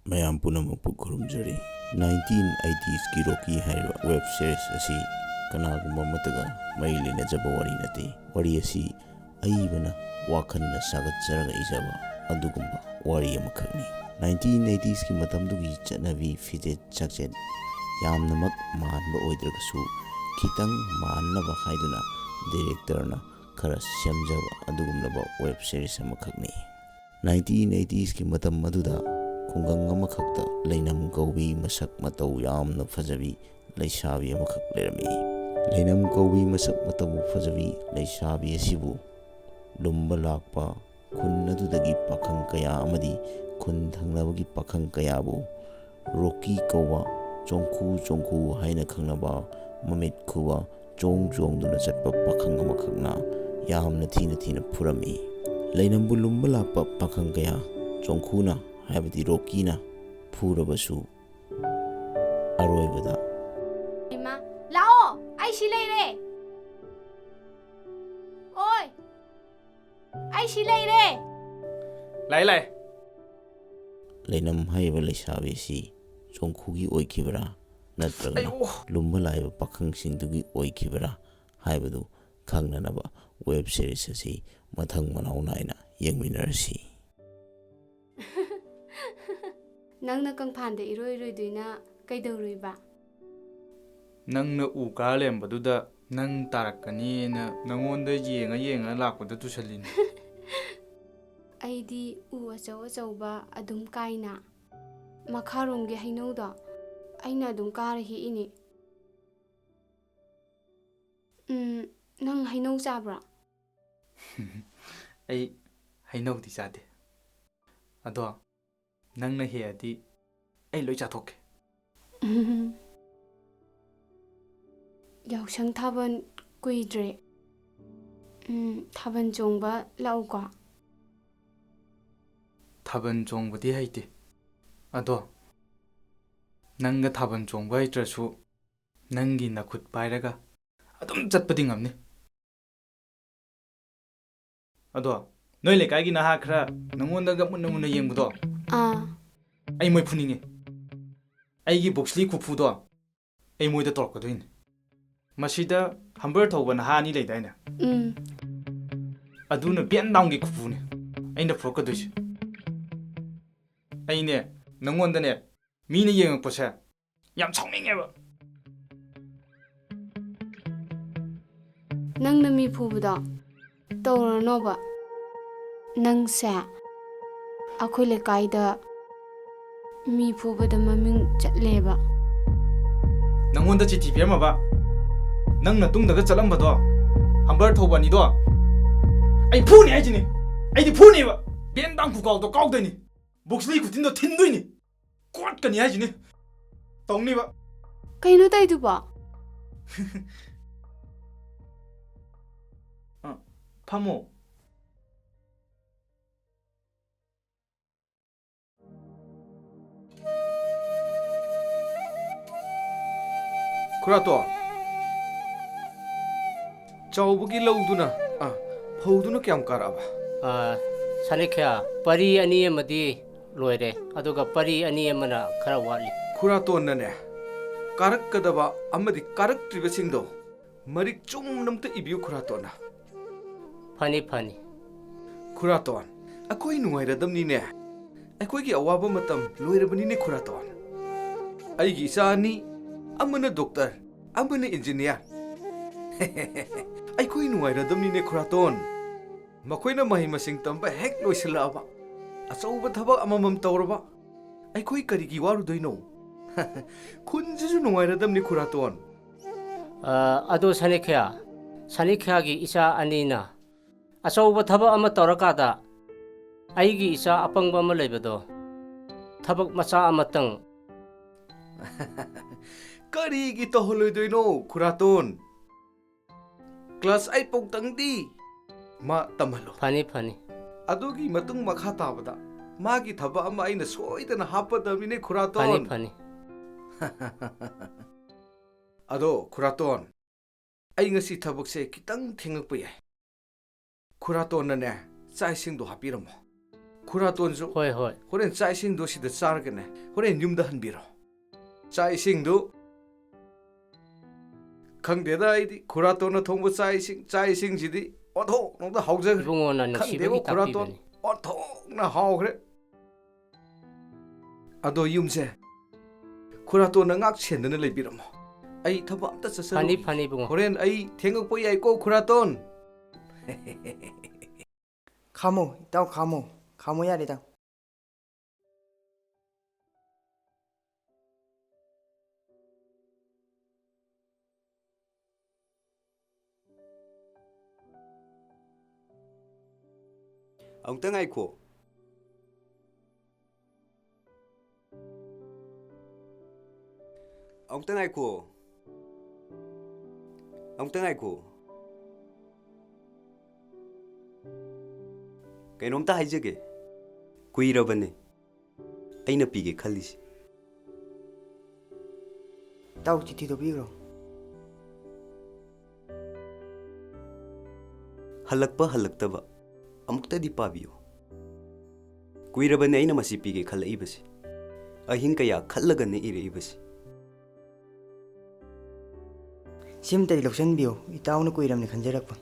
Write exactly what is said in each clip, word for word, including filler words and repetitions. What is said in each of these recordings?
ꯃꯌꯥꯝ ꯄꯨꯝꯅꯃꯛꯄꯨ ꯈꯨꯔꯨꯝꯖꯔꯤ꯫ ꯅꯥꯏꯟꯇꯤꯟ ꯑꯩꯇꯤꯁꯀꯤ ꯔꯣꯀꯤ ꯍꯥꯏꯔꯤꯕ ꯋꯦꯕ ꯁꯤꯔꯤꯁ ꯑꯁꯤ ꯀꯅꯥꯒꯨꯝꯕ ꯑꯃꯠꯇꯒ ꯃꯔꯤ ꯂꯩꯅꯖꯕ ꯋꯥꯔꯤ ꯅꯠꯇꯦ꯫ ꯋꯥꯔꯤ ꯑꯁꯤ ꯑꯏꯕꯅ ꯋꯥꯈꯜꯅ ꯁꯥꯒꯠꯆꯔꯒ ꯏꯖꯕ ꯑꯗꯨꯒꯨꯝꯕ ꯋꯥꯔꯤ ꯑꯃꯈꯛꯅꯤ꯫ ꯅꯥꯏꯟꯇꯤꯟ ꯑꯩꯇꯤꯁꯀꯤ ꯃꯇꯝꯗꯨꯒꯤ ꯆꯠꯅꯕꯤ, ꯐꯤꯖꯦꯠ ꯆꯥꯛꯆꯦꯠ ꯌꯥꯝꯅꯃꯛ ꯃꯥꯟꯕ ꯑꯣꯏꯗ꯭ꯔꯒꯁꯨ, ꯈꯤꯇꯪ ꯃꯥꯟꯅꯕ ꯍꯥꯏꯗꯨꯅ ꯗꯤꯔꯦꯛꯇꯔꯅ ꯈꯔ ꯁꯦꯝꯖꯕ ꯑꯗꯨꯒꯨꯝꯂꯕ ꯋꯦꯕ ꯁꯤꯔꯤꯁ ꯑꯃꯈꯛꯅꯤ꯫ ꯅꯥꯏꯟꯇꯤꯟ ꯑꯩꯇꯤꯁꯀꯤ ꯃꯇꯝ ꯑꯗꯨꯗ ꯈꯨꯡꯒꯪ ꯑꯃꯈꯛꯇ ꯂꯩꯅꯝ ꯀꯧꯕꯤ ꯃꯁꯛ ꯃꯇꯧ ꯌꯥꯝꯅ ꯐꯖꯕꯤ ꯂꯩꯁꯥꯕꯤ ꯑꯃꯈꯛ ꯂꯩꯔꯝꯃꯤ꯫ ꯂꯩꯅꯝ ꯀꯧꯕꯤ ꯃꯁꯛ ꯃꯇꯧ ꯐꯖꯕꯤ ꯂꯩꯁꯥꯕꯤ ꯑꯁꯤꯕꯨ ꯂꯨꯝꯕ ꯂꯥꯛꯄ ꯈꯨꯟ ꯑꯗꯨꯗꯒꯤ ꯄꯥꯈꯪ ꯀꯌꯥ ꯑꯃꯗꯤ ꯈꯨꯟ ꯊꯪꯅꯕꯒꯤ ꯄꯥꯈꯪ ꯀꯌꯥꯕꯨ ꯔꯣꯀꯤ ꯀꯧꯕ ꯆꯣꯡꯈꯨ ꯆꯣꯡꯈꯨ ꯍꯥꯏꯅ ꯈꯪꯅꯕ ꯃꯃꯤꯠ ꯈꯨꯕ ꯆꯣꯡ ꯆꯣꯡꯗꯨꯅ ꯆꯠꯄ ꯄꯥꯈꯪ ꯑꯃꯈꯛꯅ ꯌꯥꯝꯅ ꯊꯤꯅ ꯊꯤꯅ ꯐꯨꯔꯝꯃꯤ꯫ ꯂꯩꯅꯝꯕꯨ ꯂꯨꯝꯕ ꯂꯥꯛꯄ ꯄꯥꯈꯪ ꯀꯌꯥ ꯆꯣꯡꯈꯨꯅ, ꯍꯥꯏꯕꯗꯤ ꯔꯣꯀꯤꯅ ꯐꯨꯔꯕꯁꯨ, ꯑꯔꯣꯏꯕꯗ, ꯏꯃꯥ, ꯂꯥꯛꯑꯣ, ꯑꯩ ꯁꯤ ꯂꯩꯔꯦ꯫ ꯑꯣꯏ, ꯑꯩ ꯁꯤ ꯂꯩꯔꯦ꯫ ꯂꯥꯛꯑꯦ, ꯂꯥꯛꯑꯦ꯫ ꯂꯩꯅꯝ ꯍꯥꯏꯔꯤꯕ ꯂꯩꯁꯥꯕꯤ ꯑꯁꯤ ꯆꯣꯡꯈꯨꯒꯤ ꯑꯣꯏꯈꯤꯕ꯭ꯔꯥ ꯅꯠꯇ꯭ꯔꯒꯅ ꯑꯌꯣ! ꯂꯨꯝꯕ ꯂꯥꯛꯏꯕ ꯄꯥꯈꯪꯁꯤꯡꯗꯨꯒꯤ ꯑꯣꯏꯈꯤꯕ꯭ꯔꯥ ꯍꯥꯏꯕꯗꯨ ꯈꯪꯅꯅꯕ ꯋꯦꯕ ꯁꯤꯔꯤꯁ ꯑꯁꯤ ꯃꯊꯪ ꯃꯅꯥꯎ ꯅꯥꯏꯅ ꯌꯦꯡꯃꯤꯟꯅꯔꯁꯤ꯫ ꯅꯪꯅ ꯀꯪꯐꯥꯟꯗ ꯏꯔꯣꯏ ꯏꯔꯣꯏꯗꯣꯏꯅ ꯀꯩꯗꯧꯔꯨꯏꯕ? ꯅꯪꯅ ꯎ ꯀꯥ ꯂꯩꯔꯝꯕꯗꯨꯗ ꯅꯪ ꯇꯥꯔꯛꯀꯅꯤꯅ ꯅꯪꯉꯣꯟꯗ ꯌꯦꯡꯉ ꯌꯦꯡꯉ ꯂꯥꯛꯄꯗ ꯇꯨꯁꯜꯂꯤꯅꯤ꯫ ꯑꯩꯗꯤ ꯎ ꯑꯆꯧ ꯑꯆꯧꯕ ꯑꯗꯨꯝ ꯀꯥꯏꯅ꯫ ꯃꯈꯥꯔꯣꯝꯒꯤ ꯍꯩꯅꯧꯗꯣ ꯑꯩꯅ ꯑꯗꯨꯝ ꯀꯥꯔ ꯍꯦꯛꯏꯅꯦ꯫ ꯎꯝ, ꯅꯪ ꯍꯩꯅꯧ ꯆꯥꯕ꯭ꯔꯣ? ꯑꯩ ꯍꯩꯅꯧꯗꯤ ꯆꯥꯗꯦ꯫ ꯑꯗꯣ ꯅꯪꯅ ꯍꯦꯛꯑꯗꯤ ꯑꯩ ꯂꯣꯏ ꯆꯥꯊꯣꯛꯀꯦ꯫ ꯎꯝ꯫ ꯌꯥꯎꯁꯪ ꯊꯥꯕꯜ ꯀꯨꯏꯗ꯭ꯔꯦ꯫ ꯎꯝ, ꯊꯥꯕꯜ ꯆꯣꯡꯕ ꯂꯥꯛꯎꯀꯣ꯫ ꯊꯥꯕꯜ ꯆꯣꯡꯕꯗꯤ ꯍꯩꯇꯦ꯫ ꯑꯗꯣ ꯅꯪꯒ ꯊꯥꯕꯜ ꯆꯣꯡꯕ ꯍꯩꯇ꯭ꯔꯁꯨ ꯅꯪꯒꯤ ꯅꯈꯨꯠ ꯄꯥꯏꯔꯒ ꯑꯗꯨꯝ ꯆꯠꯄꯗꯤ ꯉꯝꯅꯤ꯫ ꯑꯗꯣ ꯅꯣꯏ ꯂꯩꯀꯥꯏꯒꯤ ꯅꯍꯥ ꯈꯔ ꯅꯪꯉꯣꯟꯗꯒ ꯃꯨꯟꯅ ꯃꯨꯟꯅ ꯌꯦꯡꯕꯗꯣ ꯑꯥ꯫ ꯑꯩ ꯃꯣꯏ ꯐꯨꯅꯤꯡꯉꯦ꯫ ꯑꯩꯒꯤ ꯕꯨꯛꯁꯂꯤ ꯈꯨꯐꯨꯗꯣ ꯑꯩ ꯃꯣꯏꯗ ꯇꯧꯔꯛꯀꯗꯣꯏꯅꯤ꯫ ꯃꯁꯤꯗ ꯍꯝꯕꯔ ꯊꯧꯕ ꯅꯍꯥ ꯑꯅꯤ ꯂꯩꯗꯥꯏꯅꯦ? ꯎꯝ꯫ ꯑꯗꯨꯅ ꯕꯦꯟ ꯗꯥꯎꯟꯒꯤ ꯈꯨꯐꯨꯅꯦ ꯑꯩꯅ ꯐꯨꯔꯛꯀꯗꯣꯏꯁꯦ꯫ ꯑꯩꯅꯦ, ꯅꯪꯉꯣꯟꯗꯅꯦ, ꯃꯤꯅ ꯌꯦꯡꯉꯛꯄꯁꯦ ꯌꯥꯝ ꯁꯥꯎꯅꯤꯡꯉꯦꯕ꯫ ꯅꯪꯅ ꯃꯤ ꯐꯨꯕꯗꯣ ꯇꯧꯔꯅꯣꯕ꯫ ꯅꯪꯁꯦ ꯑꯩꯈꯣꯏ ꯂꯩꯀꯥꯏꯗ ꯃꯤ ꯐꯨꯕꯗ ꯃꯃꯤꯡ ꯆꯠꯂꯦꯕ꯫ ꯅꯪꯉꯣꯟꯗ ꯆꯤꯊꯤ ꯄꯤꯔꯝꯃꯕ, ꯅꯪ ꯅꯇꯨꯡꯗꯒ ꯆꯠꯂꯝꯕꯗꯣ, ꯍꯝꯕꯔ ꯊꯧꯕ ꯑꯅꯤꯗꯣ, ꯑꯩ ꯐꯨꯅꯤ ꯍꯥꯏꯁꯤꯅꯤ꯫ ꯑꯩꯗꯤ ꯐꯨꯅꯤꯕ꯫ ꯕꯦꯟ ꯗꯥꯎꯟ ꯈꯨꯀꯥꯎꯗꯣ ꯀꯥꯎꯗꯣꯏꯅꯤ꯫ ꯕꯨꯛꯁꯂꯤ ꯈꯨꯊꯤꯟꯗꯣ ꯊꯤꯟꯗꯣꯏꯅꯤ꯫ ꯀꯣꯠꯀꯅꯤ ꯍꯥꯏꯁꯤꯅꯤ꯫ ꯇꯧꯅꯤꯕ꯫ ꯀꯩꯅꯣ ꯇꯧꯏꯗꯨꯕꯣ? ꯑ, ꯐꯝꯃꯣ꯫ ꯈꯨꯔꯥꯇꯣꯟ, ꯆꯥꯎꯕꯒꯤ ꯂꯧꯗꯨꯅ, ꯑ, ꯐꯧꯗꯨꯅ ꯀꯌꯥꯝ ꯀꯥꯔꯛꯑꯕ? ꯑ, ꯁꯥꯅꯤꯈ꯭ꯌꯥ, ꯄꯔꯤ ꯑꯅꯤ ꯑꯃꯗꯤ ꯂꯣꯏꯔꯦ, ꯑꯗꯨꯒ ꯄꯔꯤ ꯑꯅꯤ ꯑꯃꯅ ꯈꯔ ꯋꯥꯠꯂꯤ꯫ ꯈꯨꯔꯥꯇꯣꯟꯅꯅꯦ, ꯀꯥꯔꯛꯀꯗꯕ ꯑꯃꯗꯤ ꯀꯥꯔꯛꯇ꯭ꯔꯤꯕꯁꯤꯡꯗꯣ ꯃꯔꯤꯛ ꯆꯨꯝꯅ ꯑꯝꯇ ꯏꯕꯤꯌꯨ ꯈꯨꯔꯥꯇꯣꯟꯅ꯫ ꯐꯅꯤ, ꯐꯅꯤ꯫ ꯈꯨꯔꯥꯇꯣꯟ, ꯑꯩꯈꯣꯏ ꯅꯨꯡꯉꯥꯏꯔꯗꯕꯅꯤꯅꯦ꯫ ꯑꯩꯈꯣꯏꯒꯤ ꯑꯋꯥꯕ ꯃꯇꯝ ꯂꯣꯏꯔꯕꯅꯤꯅꯦ ꯈꯨꯔꯥꯇꯣꯟ꯫ ꯑꯩꯒꯤ ꯏꯆꯥ ꯑꯅꯤ, ꯑꯃꯅ ꯗꯣꯛꯇꯔ, ꯑꯃꯅ ꯏꯟꯖꯤꯅꯤꯌꯥꯔ꯫ ꯑꯩꯈꯣꯏ ꯅꯨꯡꯉꯥꯏꯔꯗꯕꯅꯤꯅꯦ ꯈꯨꯔꯥꯇꯣꯟ꯫ ꯃꯈꯣꯏꯅ ꯃꯍꯩ ꯃꯁꯤꯡ ꯇꯝꯕ ꯍꯦꯛ ꯂꯣꯏꯁꯤꯜꯂꯛꯑꯕ, ꯑꯆꯧꯕ ꯊꯕꯛ ꯑꯃꯃꯝ ꯇꯧꯔꯕ, ꯑꯩꯈꯣꯏ ꯀꯔꯤꯒꯤ ꯋꯥꯔꯨꯗꯣꯏꯅꯣ? ꯈꯨꯟꯁꯤꯁꯨ ꯅꯨꯡꯉꯥꯏꯔꯗꯕꯅꯤ ꯈꯨꯔꯥꯇꯣꯟ꯫ ꯑ, ꯑꯗꯣ ꯁꯥꯅꯤꯈ꯭ꯌꯥ, ꯁꯥꯅꯤꯈ꯭ꯌꯥꯒꯤ ꯏꯆꯥ ꯑꯅꯤꯅ ꯑꯆꯧꯕ ꯊꯕꯛ ꯑꯃ ꯇꯧꯔꯀꯥꯟꯗ ꯑꯩꯒꯤ ꯏꯆꯥ ꯑꯄꯪꯕ ꯑꯃ ꯂꯩꯕꯗꯣ ꯊꯕꯛ ꯃꯆꯥ ꯑꯃꯇꯪ꯫ ꯀꯔꯤꯒꯤ ꯇꯧꯍꯜꯂꯣꯏꯗꯣꯏꯅꯣ ꯈꯨꯔꯥꯇꯣꯟ? ꯀ꯭ꯂꯥꯁ ꯑꯩꯠ ꯐꯥꯎꯇꯪꯗꯤ ꯃꯥ ꯇꯝꯍꯜꯂꯣ꯫ ꯐꯅꯤ, ꯐꯅꯤ꯫ ꯑꯗꯨꯒꯤ ꯃꯇꯨꯡ ꯃꯈꯥ ꯇꯥꯕꯗ ꯃꯥꯒꯤ ꯊꯕꯛ ꯑꯃ ꯑꯩꯅ ꯁꯣꯏꯗꯅ ꯍꯥꯞꯄꯗꯕꯅꯤꯅꯦ ꯈꯨꯔꯥꯇꯣꯟ꯫ ꯐꯅꯤ, ꯐꯅꯤ꯫ ꯑꯗꯣ ꯈꯨꯔꯥꯇꯣꯟ, ꯑꯩ ꯉꯁꯤ ꯊꯕꯛꯁꯦ ꯈꯤꯇꯪ ꯊꯦꯡꯉꯛꯄ ꯌꯥꯏ꯫ ꯈꯨꯔꯥꯇꯣꯟꯅꯅꯦ, ꯆꯥꯛ ꯏꯁꯤꯡꯗꯣ ꯍꯥꯞꯄꯤꯔꯝꯃꯣ꯫ ꯈꯨꯔꯥꯇꯣꯟꯁꯨ ꯍꯣꯏ, ꯍꯣꯏ꯫ ꯍꯣꯔꯦꯟ ꯆꯥꯛ ꯏꯁꯤꯡꯗꯣ ꯁꯤꯗ ꯆꯥꯔꯒꯅꯦ, ꯍꯣꯔꯦꯟ ꯌꯨꯝꯗ ꯍꯟꯕꯤꯔꯣ꯫ ꯆꯥꯛ ꯏꯁꯤꯡꯗꯨ ꯈꯪꯗꯦꯗ, ꯑꯩꯗꯤ ꯈꯨꯔꯥꯇꯣꯟꯅ ꯊꯣꯡꯕ ꯆꯥꯛ ꯏꯁꯤꯡ, ꯆꯥꯛ ꯏꯁꯤꯡꯁꯤꯗꯤ ꯑꯣꯟꯊꯣꯛꯅ ꯍꯥꯎꯖꯈ꯭ꯔꯦ꯫ ꯏꯕꯨꯡꯉꯣꯅ ꯅꯨꯡꯁꯤꯕꯒꯤ ꯈꯪꯗꯦꯕꯣ, ꯈꯨꯔꯥꯇꯣꯟ ꯇꯥꯛꯄꯤꯕꯅꯤ꯫ ꯑꯣꯟꯊꯣꯛꯅ ꯍꯥꯎꯈ꯭ꯔꯦ꯫ ꯑꯗꯣ ꯌꯨꯝꯁꯦ ꯈꯨꯔꯥꯇꯣꯟꯅ ꯉꯥꯛ ꯁꯦꯟꯗꯅ ꯂꯩꯕꯤꯔꯝꯃꯣ꯫ ꯑꯩ ꯊꯕꯛ ꯑꯝꯇ ꯆꯠꯆꯔꯨꯈꯤꯒꯦ꯫ ꯐꯅꯤ, ꯐꯅꯤ, ꯏꯕꯨꯡꯉꯣ꯫ ꯍꯣꯔꯦꯟ ꯑꯩ ꯊꯦꯡꯉꯛꯄ ꯌꯥꯏꯀꯣ, ꯈꯨꯔꯥꯇꯣꯟ꯫ ꯈꯥꯝꯃꯣ, ꯏꯇꯥꯎ, ꯈꯥꯝꯃꯣ꯫ ꯈꯥꯝꯃꯣ ꯌꯥꯔꯦ, ꯏꯇꯥꯎ꯫ ꯑꯃꯨꯛꯇ ꯉꯥꯏꯈꯣ꯫ ꯑꯃꯨꯛꯇ ꯉꯥꯏꯈꯣ꯫ ꯑꯃꯨꯛꯇ ꯉꯥꯏꯈꯣ꯫ ꯀꯩꯅꯣꯝꯇ ꯍꯥꯏꯖꯒꯦ꯫ ꯀꯨꯏꯔꯕꯅꯦ ꯑꯩꯅ ꯄꯤꯒꯦ ꯈꯜꯂꯤꯁꯦ꯫ ꯏꯇꯥꯎ, ꯆꯤꯊꯤꯗꯣ ꯄꯤꯈ꯭ꯔꯣ꯫ ꯍꯜꯂꯛꯄ ꯍꯜꯂꯛꯇꯕ ꯑꯃꯨꯛꯇꯗꯤ ꯄꯥꯕꯤꯌꯨ꯫ ꯀꯨꯏꯔꯕꯅꯦ ꯑꯩꯅ ꯃꯁꯤ ꯄꯤꯒꯦ ꯈꯜꯂꯛꯏꯕꯁꯦ꯫ ꯑꯍꯤꯡ ꯀꯌꯥ ꯈꯜꯂꯒꯅꯦ ꯏꯔꯛꯏꯕꯁꯦ꯫ ꯁꯤꯝꯇꯗꯤ ꯂꯧꯁꯟꯕꯤꯌꯨ, ꯏꯇꯥꯎꯅ ꯀꯨꯏꯔꯕꯅꯤ ꯈꯟꯖꯔꯛꯄ꯫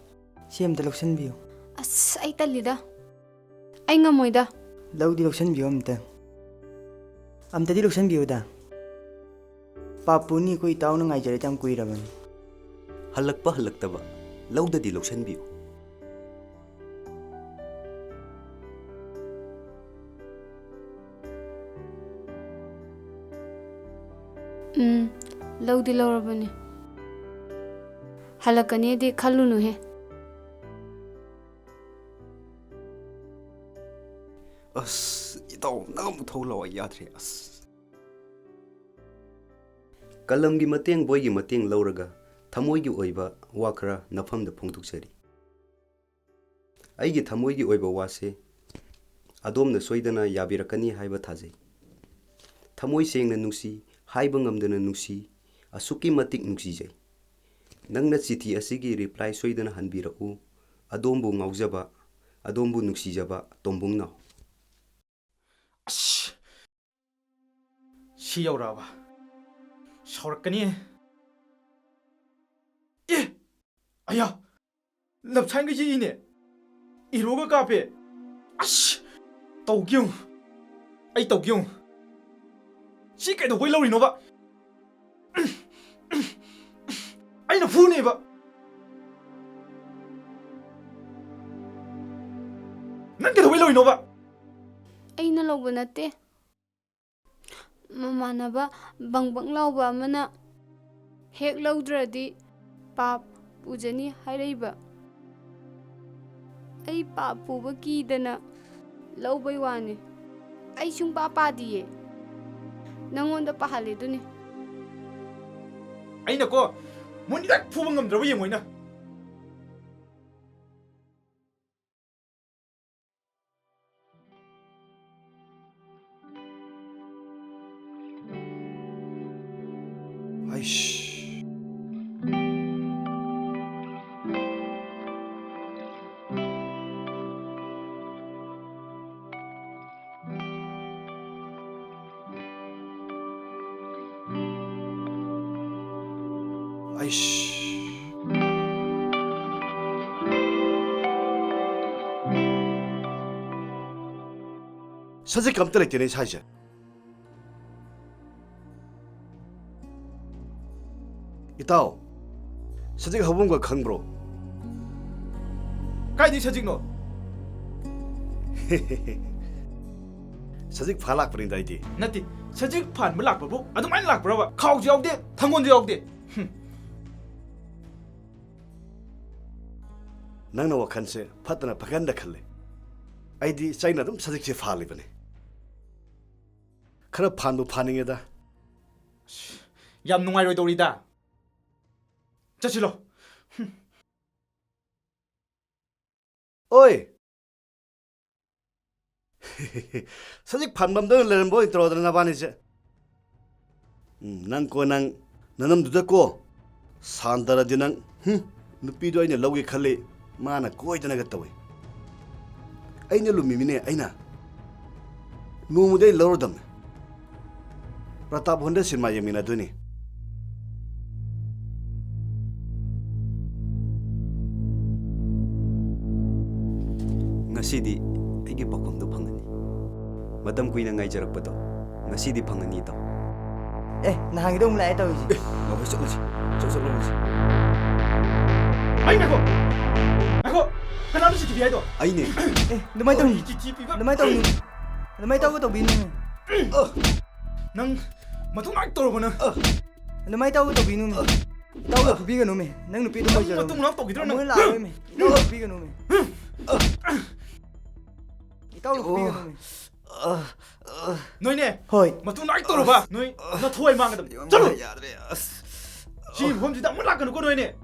ꯁꯤ ꯑꯝꯇ ꯂꯧꯁꯟꯕꯤꯌꯨ꯫ ꯑꯁ, ꯑꯩ ꯇꯜꯂꯤꯗ꯫ ꯑꯩ ꯉꯝꯃꯣꯏꯗ꯫ ꯂꯧꯗꯤ ꯂꯧꯁꯟꯕꯤꯌꯨ ꯑꯝꯇ꯫ ꯑꯝꯇꯗꯤ ꯂꯧꯁꯟꯕꯤꯌꯨꯗ꯫ ꯄꯥꯞ ꯄꯨꯅꯤ, ꯑꯩꯈꯣꯏ ꯏꯇꯥꯎꯅ ꯉꯥꯏꯖꯔꯗꯤ ꯌꯥꯝ ꯀꯨꯏꯔꯕꯅꯤ꯫ ꯍꯜꯂꯛꯄ ꯍꯜꯂꯛꯇꯕ ꯂꯧꯗꯗꯤ ꯂꯧꯁꯟꯕꯤꯌꯨ꯫ ꯎꯝ, ꯂꯧꯗꯤ ꯂꯧꯔꯕꯅꯦ꯫ ꯍꯜꯂꯛꯀꯅꯤꯗꯤ ꯈꯜꯂꯨꯅꯨꯍꯦ꯫ ꯑꯁ, ꯏꯇꯥꯎ, ꯅꯪ ꯑꯃꯨꯛ ꯊꯧ ꯂꯥꯛꯑꯣ, ꯑꯩ ꯌꯥꯗ꯭ꯔꯦ, ꯑꯁ꯫ ꯀꯂꯝꯒꯤ ꯃꯇꯦꯡ, ꯕꯣꯏꯒꯤ ꯃꯇꯦꯡ ꯂꯧꯔꯒ ꯊꯃꯣꯏꯒꯤ ꯑꯣꯏꯕ ꯋꯥ ꯈꯔ ꯅꯐꯝꯗ ꯐꯣꯡꯗꯣꯛꯆꯔꯤ꯫ ꯑꯩꯒꯤ ꯊꯃꯣꯏꯒꯤ ꯑꯣꯏꯕ ꯋꯥꯁꯦ ꯑꯗꯣꯝꯅ ꯁꯣꯏꯗꯅ ꯌꯥꯕꯤꯔꯛꯀꯅꯤ ꯍꯥꯏꯕ ꯊꯥꯖꯩ꯫ ꯊꯃꯣꯏ ꯁꯦꯡꯅ ꯅꯨꯡꯁꯤ ꯍꯥꯏꯕ ꯉꯝꯗꯅ ꯅꯨꯡꯁꯤ, ꯑꯁꯨꯛꯀꯤ ꯃꯇꯤꯛ ꯅꯨꯡꯁꯤꯖꯩ꯫ ꯅꯪꯅ ꯆꯤꯊꯤ ꯑꯁꯤꯒꯤ reply ꯁꯣꯏꯗꯅ ꯍꯟꯕꯤꯔꯛꯎ꯫ ꯑꯗꯣꯝꯕꯨ ꯉꯥꯎꯖꯕ, ꯑꯗꯣꯝꯕꯨ ꯅꯨꯡꯁꯤꯖꯕ ꯇꯣꯝꯕꯨꯡꯅꯥꯎ꯫ ꯑꯁ! ꯁꯤ ꯌꯧꯔꯛꯑꯕ? ꯁꯥꯎꯔꯛꯀꯅꯤ꯫ ꯑꯦ! ꯑꯌꯥ! ꯂꯞꯁꯥꯏꯟꯒ ꯌꯦꯛꯏꯅꯦ꯫ ꯏꯔꯣꯒ ꯀꯥꯞꯄꯦ꯫ ꯑꯁ! ꯇꯧꯒꯦ ꯌꯦꯡꯉꯨ꯫ ꯑꯩ ꯇꯧꯒꯦ ꯌꯦꯡꯉꯨ꯫ ꯁꯤ ꯀꯩꯗꯧꯕꯩ ꯂꯧꯔꯤꯅꯣꯕ? ꯑꯩꯅ ꯐꯨꯅꯦꯕ꯫ ꯅꯪ ꯀꯩꯗꯧꯕꯩ ꯂꯧꯔꯤꯅꯣꯕ? ꯑꯩꯅ ꯂꯧꯕ ꯅꯠꯇꯦ꯫ ꯃꯃꯥꯟꯅꯕ ꯕꯪ ꯕꯪ ꯂꯥꯎꯕ ꯑꯃꯅ ꯍꯦꯛ ꯂꯧꯗ꯭ꯔꯗꯤ ꯄꯥꯞ ꯄꯨꯖꯅꯤ ꯍꯥꯏꯔꯛꯏꯕ꯫ ꯑꯩ ꯄꯥꯞ ꯄꯨꯕ ꯀꯤꯗꯅ ꯂꯧꯕꯩ ꯋꯥꯅꯤ꯫ ꯑꯩ ꯁꯨꯡꯄꯥ ꯄꯥꯗꯤꯌꯦ꯫ ꯅꯪꯉꯣꯟꯗ ꯄꯥꯍꯜꯂꯦ ꯑꯗꯨꯅꯤ꯫ ꯑꯩꯅꯀꯣ, ꯃꯣꯏꯅꯤꯗꯛ ꯐꯨꯕ ꯉꯝꯗ꯭ꯔꯕ ꯌꯦꯡꯉꯣ ꯑꯩꯅ꯫ ꯑꯩꯁ꯫ ꯑꯩꯁ꯫ ꯁꯖꯤꯛ ꯑꯝꯇ ꯂꯩꯇꯦꯅꯦ ꯏꯁꯥꯁꯦ꯫ ꯏꯇꯥꯎ, ꯁꯖꯤꯛ ꯍꯧꯕꯝꯒ ꯈꯪꯕ꯭ꯔꯣ? ꯀꯥꯏꯗꯩ ꯁꯖꯤꯛꯅꯣ? ꯁꯖꯤꯛ ꯐꯥ ꯂꯥꯛꯄꯅꯤꯗ ꯑꯩꯗꯤ꯫ ꯅꯠꯇꯦ, ꯁꯖꯤꯛ ꯐꯥꯟꯕ ꯂꯥꯛꯄꯕꯨ ꯑꯗꯨꯃꯥꯏꯅ ꯂꯥꯛꯄ꯭ꯔꯕ? ꯈꯥꯎꯁꯨ ꯌꯥꯎꯗꯦ, ꯊꯪꯒꯣꯟꯁꯨ ꯌꯥꯎꯗꯦ꯫ ꯍꯨꯝ꯫ ꯅꯪꯅ ꯋꯥꯈꯜꯁꯦ ꯐꯠꯇꯅ ꯄꯪꯈꯟꯗ ꯈꯜꯂꯦ꯫ ꯑꯩꯗꯤ ꯆꯩꯅ ꯑꯗꯨꯝ ꯁꯖꯤꯛꯁꯦ ꯐꯥꯜꯂꯤꯕꯅꯤ꯫ ꯈꯔ ꯐꯥꯟꯕꯨ ꯐꯥꯅꯤꯡꯉꯦꯗ꯫ ꯌꯥꯝ ꯅꯨꯡꯉꯥꯏꯔꯣꯏꯗꯧꯔꯤꯗ꯫ ꯆꯠꯁꯤꯂꯣ꯫ ꯍꯨꯝ꯫ ꯑꯣꯏ! ꯁꯖꯤꯛ ꯐꯥꯟꯐꯝꯗ ꯑꯣꯏꯅ ꯂꯩꯔꯝꯕ ꯑꯣꯏꯅ ꯇꯧꯔꯗꯅ ꯅꯕꯥꯅꯤꯁꯦ꯫ ꯎꯝ, ꯅꯪ ꯀꯣ, ꯅꯪ ꯅꯅꯝꯗꯨꯗ ꯀꯣ, ꯁꯥꯟꯇꯔꯗꯤ ꯅꯪ, ꯍꯨꯝ, ꯅꯨꯄꯤꯗꯣ ꯑꯩꯅ ꯂꯧꯒꯦ ꯈꯜꯂꯤ, ꯃꯥꯅ ꯀꯣꯏꯗꯅꯒ ꯇꯧꯏ꯫ ꯑꯩꯅ ꯂꯨꯝꯃꯤꯃꯤꯅꯦ, ꯑꯩꯅ꯫ ꯅꯣꯡꯃꯗꯤ ꯑꯩ ꯂꯧꯔꯗꯝꯅꯦ꯫ ꯄ꯭ꯔꯇꯥꯞ ꯍꯣꯟꯗ ꯁꯤꯅꯦꯃꯥ ꯌꯦꯡꯃꯤꯟꯅꯗꯣꯏꯅꯤ꯫ ꯉꯁꯤꯗꯤ ꯑꯩꯒꯤ ꯄꯥꯎꯈꯨꯝꯗꯣ ꯐꯪꯉꯅꯤ꯫ ꯃꯇꯝ ꯀꯨꯏꯅ ꯉꯥꯏꯖꯔꯛꯄꯗꯣ ꯉꯁꯤꯗꯤ ꯐꯪꯉꯅꯤ, ꯏꯇꯥꯎ꯫ ꯑꯦ, ꯅꯍꯥꯟꯒꯤꯗꯣ ꯑꯃꯨꯛ ꯂꯥꯛꯑꯦ ꯇꯧꯔꯤꯁꯦ꯫ ꯑꯦ, ꯉꯥꯎꯈꯩ ꯆꯠꯂꯁꯤ꯫ ꯆꯠ-, ꯆꯠꯂꯨꯔꯁꯤ꯫ ꯑꯩ ꯉꯥꯏꯈꯣ! ꯉꯥꯏꯈꯣ! ꯀꯅꯥꯅꯣ ꯁꯤ ꯇꯤ ꯚꯤ ꯍꯥꯏꯗꯣ? ꯑꯩꯅꯦ꯫ ꯑꯦ, ꯑꯗꯨꯃꯥꯏꯅ ꯇꯧꯅꯨ꯫ ꯑꯩ ꯆꯤꯊꯤ ꯄꯤꯕ꯫ ꯑꯗꯨꯃꯥꯏꯅ ꯇꯧꯅꯨ꯫ ꯑꯗꯨꯃꯥꯏꯅ ꯇꯧꯒ ꯇꯧꯕꯤꯅꯨ꯫ ꯑ! ꯅꯪ ꯃꯇꯨꯡ ꯂꯥꯛ ꯇꯧꯔꯕ ꯅꯪ? ꯑ! ꯑꯗꯨꯃꯥꯏꯅ ꯇꯧꯒ ꯇꯧꯕꯤꯅꯨ꯫ ꯑ! ꯏꯇꯥꯎꯅ ꯐꯨꯕꯤꯒꯅꯨꯃꯦ꯫ ꯅꯪ ꯅꯨꯄꯤꯗꯨ ꯅꯪ ꯂꯩꯖꯔꯣ꯫ ꯃꯇꯨꯡ ꯂꯥꯛ ꯇꯧꯈꯤꯗ꯭ꯔꯣ ꯅꯪ? ꯑꯃꯨꯛ ꯍꯦꯟꯅ ꯂꯥꯛꯑꯣꯏꯃꯦ꯫ ꯏꯇꯥꯎꯅ ꯐꯨꯕꯤꯒꯅꯨꯃꯦ꯫ ꯏꯇꯥꯎꯅ ꯐꯨꯕꯤꯒꯅꯨꯃꯦ꯫ ꯅꯣꯏꯅꯦ꯫ ꯍꯣꯏ꯫ ꯃꯇꯨꯡ ꯂꯥꯛ ꯇꯧꯔꯕ? ꯅꯣꯏ ꯅꯊꯧ ꯑꯩ ꯃꯥꯡꯒꯗꯕꯅꯤ꯫ ꯆꯠꯂꯨ! ꯌꯥꯗ꯭ꯔꯦ, ꯑꯁ꯫ ꯁꯤ ꯃꯐꯝꯁꯤꯗ ꯑꯃꯨꯛ ꯂꯥꯛꯀꯅꯨꯀꯣ ꯅꯣꯏꯅꯦ꯫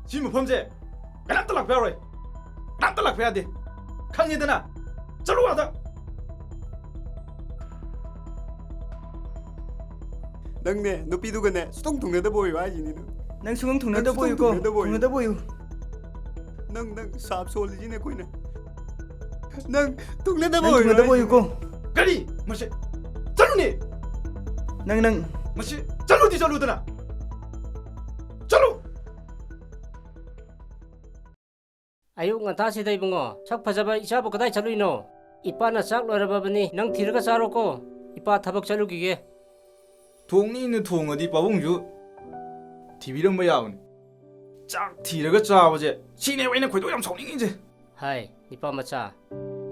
ꯁꯤ ꯃꯐꯝꯁꯦ ꯀꯅꯥꯝꯇ ꯂꯥꯛꯄ ꯌꯥꯔꯣꯏ꯫ ꯀꯅꯥꯝꯇ ꯂꯥꯛꯄ ꯌꯥꯗꯦ꯫ ꯈꯪꯉꯦꯗꯅ? ꯆꯠꯂꯨ ꯑꯥꯗ꯫ ꯅꯪꯅꯦ, ꯅꯨꯄꯤꯗꯨꯒꯅꯦ, ꯁꯨꯡꯊꯨꯡ ꯊꯨꯡꯅꯗꯕ ꯑꯣꯏꯌꯨ ꯍꯥꯏꯁꯤꯅꯤ ꯅꯪ꯫ ꯅꯪ ꯁꯨꯡꯊꯨꯡ ꯅꯪ ꯊꯨꯡꯅꯗꯕ ꯁꯨꯡꯊꯨꯡ ꯑꯣꯏꯌꯨꯀꯣ꯫ ꯊꯨꯡꯅꯗꯕ ꯑꯣꯏꯌꯨ꯫ ꯊꯨꯡꯅꯗꯕ ꯑꯣꯏꯌꯨ꯫ ꯅꯪ, ꯅꯪ ꯁꯥꯞ ꯁꯣꯜꯂꯤꯁꯤꯅꯦ ꯑꯩꯈꯣꯏꯅ꯫ ꯅꯪ ꯊꯨꯡꯅꯗꯕ ꯅꯪ ꯑꯣꯏꯌꯨ ꯊꯨꯡꯅꯗꯕ ꯍꯥꯏꯁꯤꯅꯤ꯫ ꯑꯣꯏꯌꯨꯀꯣ꯫ ꯀꯔꯤ? ꯃꯁꯤ, ꯆꯠꯂꯨꯅꯦ! ꯅꯪ, ꯅꯪ꯫ ꯃꯁꯤ, ꯆꯠꯂꯨꯗꯤ ꯆꯠꯂꯨꯗꯅ! ꯆꯠꯂꯨ! ꯑꯌꯨꯛ ꯉꯟꯇꯥꯁꯤꯗ ꯏꯕꯨꯡꯉꯣ, ꯁꯛ ꯐꯖꯕ ꯏꯆꯥꯕꯨ ꯀꯗꯥꯏ ꯆꯠꯂꯨꯏꯅꯣ? ꯏꯄꯥꯅ ꯆꯥꯛ ꯂꯣꯏꯔꯕꯕꯅꯤ, ꯅꯪ ꯊꯤꯔꯒ ꯆꯥꯔꯣꯀꯣ꯫ ꯏꯄꯥ ꯊꯕꯛ ꯆꯠꯂꯨꯈꯤꯒꯦ꯫ ꯊꯣꯡꯅꯤꯅ ꯊꯣꯡꯉꯗꯤ ꯄꯥꯕꯨꯡꯁꯨ ꯊꯤꯕꯤꯔꯝꯕ ꯌꯥꯕꯅꯤ꯫ ꯆꯥꯛ ꯊꯤꯔꯒ ꯆꯥꯕꯁꯦ, ꯁꯤꯅꯦꯕ ꯑꯩꯅ ꯈꯣꯏꯗꯧ ꯌꯥꯝ ꯁꯥꯎꯅꯤꯡꯉꯤꯁꯦ꯫ ꯍꯥꯏ, ꯅꯤꯄꯥ ꯃꯆꯥ,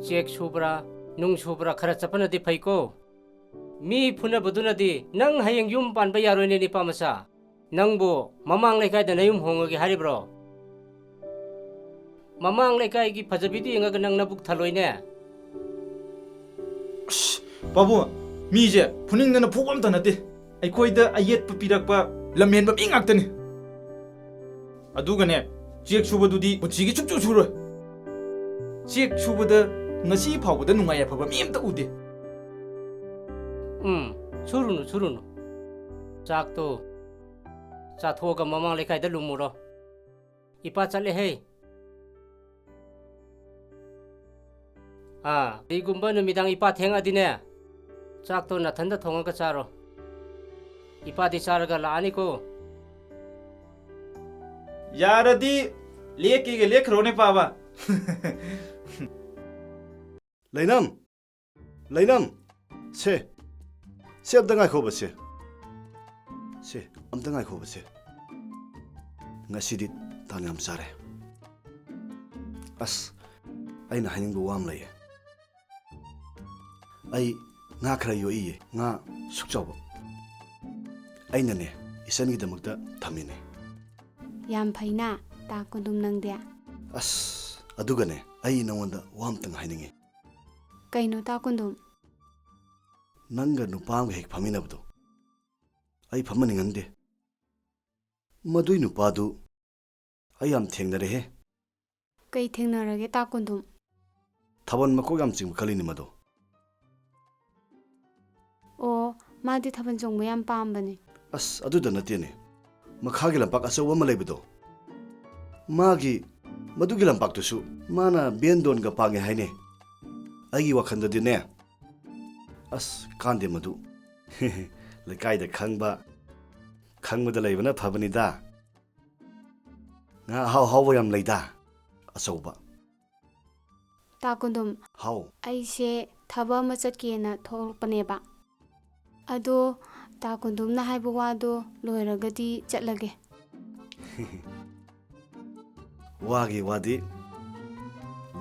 ꯆꯦꯛ ꯁꯨꯕ꯭ꯔꯥ, ꯅꯨꯡ ꯁꯨꯕ꯭ꯔꯥ ꯈꯔ ꯆꯠꯄꯅꯗꯤ ꯐꯩꯀꯣ꯫ ꯃꯤ ꯐꯨꯅꯕꯗꯨꯅꯗꯤ ꯅꯪ ꯍꯌꯦꯡ ꯌꯨꯝ ꯄꯥꯟꯕ ꯌꯥꯔꯣꯏꯅꯦ, ꯅꯤꯄꯥ ꯃꯆꯥ꯫ ꯅꯪꯕꯨ ꯃꯃꯥꯡ ꯂꯩꯀꯥꯏꯗ ꯅꯌꯨꯝ ꯍꯣꯡꯉꯒꯦ ꯍꯥꯏꯔꯤꯕ꯭ꯔꯣ? ꯃꯃꯥꯡ ꯂꯩꯀꯥꯏꯒꯤ ꯐꯖꯕꯤꯗꯨ ꯌꯦꯡꯉꯒ ꯅꯪ ꯅꯕꯨꯛ ꯊꯜꯂꯣꯏꯅꯦ꯫ ꯑꯁ, ꯄꯥꯕꯨꯡ, ꯃꯤꯁꯦ ꯐꯨꯅꯤꯡꯗꯅ ꯐꯨꯕ ꯑꯝꯇ ꯅꯠꯇꯦ꯫ ꯑꯩꯈꯣꯏꯗ ꯑꯌꯦꯠꯄ ꯄꯤꯔꯛꯄ ꯂꯝꯍꯦꯟꯕ ꯃꯤ ꯉꯥꯛꯇꯅꯤ꯫ ꯑꯗꯨꯒꯅꯦ, ꯆꯦꯛ ꯁꯨꯕꯗꯨꯗꯤ ꯄꯨꯟꯁꯤꯒꯤ ꯁꯨꯡꯁꯨ ꯁꯨꯔꯣꯏ꯫ ꯆꯦꯛ ꯁꯨꯕꯗ ꯉꯁꯤ ꯐꯥꯎꯕꯗ ꯅꯨꯡꯉꯥꯏ ꯌꯥꯏꯐꯕ ꯃꯤ ꯑꯝꯇ ꯎꯗꯦ꯫ ꯎꯝ, ꯁꯨꯔꯨꯅꯨ, ꯁꯨꯔꯨꯅꯨ꯫ ꯆꯥꯛꯇꯣ ꯆꯥꯊꯣꯛꯑꯒ ꯃꯃꯥꯡ ꯂꯩꯀꯥꯏꯗ ꯂꯨꯝꯃꯨꯔꯣ꯫ ꯏꯄꯥ ꯆꯠꯂꯦꯍꯦ꯫ ꯑꯥ, ꯀꯔꯤꯒꯨꯝꯕ ꯅꯨꯃꯤꯗꯥꯡ ꯏꯄꯥ ꯊꯦꯡꯉꯛꯑꯗꯤꯅꯦ, ꯆꯥꯛꯇꯣ ꯅꯊꯟꯗ ꯊꯣꯡꯉꯒ ꯆꯥꯔꯣ꯫ ꯏꯄꯥꯗꯤ ꯆꯥꯔꯒ ꯂꯥꯛꯑꯅꯤꯀꯣ꯫ ꯌꯥꯔꯗꯤ ꯂꯦꯛꯀꯦꯒ ꯂꯦꯛꯈ꯭ꯔꯣꯅꯦ, ꯄꯥꯕ꯫ ꯂꯩꯅꯝ! ꯂꯩꯅꯝ! ꯁꯦ, ꯁꯦ ꯑꯝꯇ ꯉꯥꯏꯈꯣꯕ, ꯁꯦ꯫ ꯁꯦ, ꯑꯝꯇ ꯉꯥꯏꯈꯣꯕ, ꯁꯦ꯫ ꯉꯁꯤꯗꯤ ꯇꯥꯟ ꯌꯥꯝ ꯆꯥꯔꯦ꯫ ꯑꯁ, ꯑꯩꯅ ꯍꯥꯏꯅꯤꯡꯕ ꯋꯥ ꯑꯃ ꯂꯩꯌꯦ꯫ ꯑꯩ ꯉꯥ ꯈꯔ ꯌꯣꯛꯏꯌꯦ, ꯉꯥ ꯁꯨꯛ ꯆꯥꯎꯕ꯫ ꯑꯩꯅꯅꯦ, ꯏꯆꯟꯒꯤꯗꯃꯛꯇ ꯊꯝꯃꯤꯅꯦ꯫ ꯌꯥꯝ ꯐꯩꯅ, ꯇꯥ ꯀꯨꯟꯗꯨꯝ ꯅꯪꯗꯤ? ꯑꯁ, ꯑꯗꯨꯒꯅꯦ, ꯑꯩ ꯅꯉꯣꯟꯗ ꯋꯥ ꯑꯝꯇꯪ ꯍꯥꯏꯅꯤꯡꯉꯤ꯫ ꯀꯩꯅꯣ, ꯇꯥ ꯀꯨꯟꯗꯨꯝ? ꯅꯪꯒ ꯅꯨꯄꯥ ꯑꯃꯒ ꯍꯦꯛ ꯐꯝꯃꯤꯟꯅꯕꯗꯣ, ꯑꯩ ꯐꯝꯃꯟꯅꯤꯡꯍꯟꯗꯦ꯫ ꯃꯗꯨꯏ ꯅꯨꯄꯥꯗꯨ ꯑꯩ ꯌꯥꯝ ꯊꯦꯡꯅꯔꯦꯍꯦ꯫ ꯀꯩ ꯊꯦꯡꯅꯔꯒꯦ, ꯇꯥ ꯀꯨꯟꯗꯨꯝ? ꯊꯥꯕꯜ ꯃꯀꯣꯛ ꯌꯥꯝ ꯆꯤꯡꯕ ꯀꯜꯂꯤꯅꯦ ꯃꯗꯣ꯫ ꯑꯣ, ꯃꯥꯗꯤ ꯊꯥꯕꯜ ꯆꯣꯡꯕ ꯌꯥꯝ ꯄꯥꯝꯕꯅꯦ꯫ ꯑꯁ, ꯑꯗꯨꯗ ꯅꯠꯇꯦꯅꯦ, ꯃꯈꯥꯒꯤ ꯂꯝꯄꯥꯛ ꯑꯆꯧꯕ ꯑꯃ ꯂꯩꯕꯗꯣ, ꯃꯥꯒꯤ, ꯃꯗꯨꯒꯤ ꯂꯝꯄꯥꯛꯇꯨꯁꯨ ꯃꯥꯅ ꯕꯦꯟꯗꯣꯟꯒ ꯄꯥꯡꯉꯦ ꯍꯥꯏꯅꯦ꯫ ꯑꯩꯒꯤ ꯋꯥꯈꯜꯗꯗꯤꯅꯦ, ꯑꯁ, ꯀꯥꯟꯗꯦ ꯃꯗꯨ꯫ ꯂꯩꯀꯥꯏꯗ ꯈꯪꯕ, ꯈꯪꯕꯗ ꯂꯩꯕꯅ ꯐꯕꯅꯤꯗ꯫ ꯉꯥ ꯑꯍꯥꯎ ꯑꯍꯥꯎꯕ ꯌꯥꯝ ꯂꯩꯗ, ꯑꯆꯧꯕ꯫ ꯇꯥ ꯀꯨꯟꯗꯨꯝ, ꯍꯥꯎ꯫ ꯑꯩꯁꯦ ꯊꯕꯛ ꯑꯃ ꯆꯠꯀꯦꯅ ꯊꯣꯛꯂꯛꯄꯅꯦꯕ꯫ ꯑꯗꯣ ꯇꯥ ꯀꯨꯟꯗꯨꯝꯅ ꯍꯥꯏꯕ ꯋꯥꯗꯣ ꯂꯣꯏꯔꯒꯗꯤ ꯆꯠꯂꯒꯦ꯫ ꯋꯥꯒꯤ ꯋꯥꯗꯤ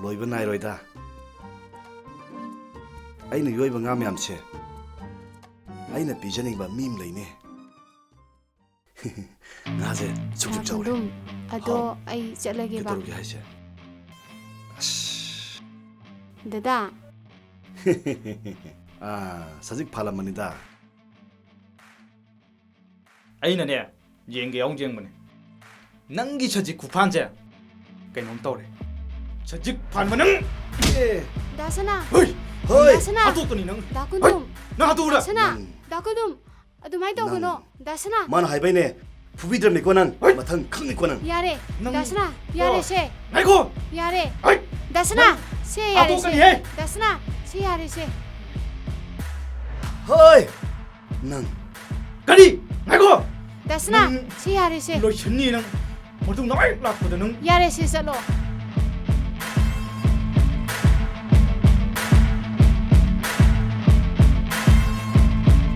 ꯂꯣꯏꯕ ꯅꯥꯏꯔꯣꯏꯗ꯫ ꯑꯩꯅ ꯌꯣꯛꯏꯕ ꯉꯥ ꯃꯌꯥꯝꯁꯦ ꯑꯩꯅ ꯄꯤꯖꯅꯤꯡꯕ ꯃꯤ ꯑꯃ ꯂꯩꯅꯦ꯫ ꯉꯥꯁꯦ ꯁꯨꯛ ꯁꯨꯛ ꯆꯥꯎꯔꯦ꯫ ꯀꯨꯟꯗꯨꯝ, ꯑꯗꯣ ꯍꯥꯎ꯫ ꯑꯩ ꯆꯠꯂꯒꯦꯕ꯫ ꯀꯩꯗꯧꯔꯒꯦ ꯍꯥꯏꯁꯦ? ꯑꯁ꯫ ꯗꯗꯥ꯫ ꯑꯥ, ꯁꯖꯤꯛ ꯐꯥꯜꯂꯝꯃꯅꯤꯗ꯫ ꯑꯩꯅꯅꯦ, ꯌꯦꯡꯒꯦ ꯌꯥꯎꯅ ꯌꯦꯡꯕꯅꯦ꯫ ꯅꯪꯒꯤ ꯁꯖꯤꯛ ꯈꯨꯐꯥꯟꯁꯦ ꯀꯩꯅꯣꯝ ꯇꯧꯔꯦ꯫ ꯁꯖꯤꯛ ꯐꯥꯟꯕ ꯅꯪ! ꯑꯦ꯫ ꯗꯥ ꯁꯅꯥ꯫ ꯍꯣꯏ! ꯍꯣꯏ! ꯗꯥ ꯁꯅꯥ꯫ ꯍꯥꯠꯇꯣꯛꯀꯅꯤ ꯅꯪ! ꯗꯥ ꯀꯨꯟꯗꯨꯝ꯫ ꯍꯣꯏ! ꯅꯪ ꯍꯥꯠꯇꯣꯛꯎꯔ? ꯗꯥ ꯁꯅꯥ! ꯅꯪ꯫ ꯗꯥ ꯀꯨꯟꯗꯨꯝ! ꯑꯗꯨꯃꯥꯏꯅ ꯇꯧꯒꯅꯣ꯫ ꯅꯪ ꯗꯥꯁꯅꯥ꯫ ꯃꯥꯅ ꯍꯥꯏꯕꯩꯅꯦ꯫ ꯐꯨꯕꯤꯗ꯭ꯔꯕꯅꯤꯀꯣ ꯅꯪ꯫ ꯍꯣꯏ꯫ ꯃꯊꯪ ꯈꯪꯅꯤꯀꯣ ꯅꯪ꯫ ꯌꯥꯔꯦ꯫ ꯅꯪ ꯗꯥꯁꯅꯥ꯫ ꯌꯥꯔꯦ ꯁꯦ꯫ ꯉꯥꯏꯈꯣ꯫ ꯌꯥꯔꯦ꯫ ꯍꯣꯏ꯫ ꯗꯥꯁꯅꯥ꯫ ꯁꯦ ꯌꯥꯔꯦ ꯁꯦ꯫ ꯍꯥꯠꯇꯣꯛꯀꯅꯤꯍꯦ꯫ ꯗꯥꯁꯅꯥ꯫ ꯁꯦ ꯌꯥꯔꯦ ꯁꯦ꯫ ꯍꯣꯏ꯫ ꯅꯪ꯫ ꯀꯔꯤ? ꯉꯥꯏꯈꯣ꯫ ꯗꯥꯁꯅꯥ꯫ ꯅꯪ ꯁꯦ ꯌꯥꯔꯦ ꯁꯦ꯫ ꯂꯣꯏꯁꯟꯅꯤ ꯅꯪ꯫ ꯃꯇꯨꯡꯗ ꯍꯦꯛ ꯂꯥꯛꯄꯗ ꯅꯪ꯫ ꯌꯥꯔꯦ ꯁꯦ ꯆꯠꯂꯣ꯫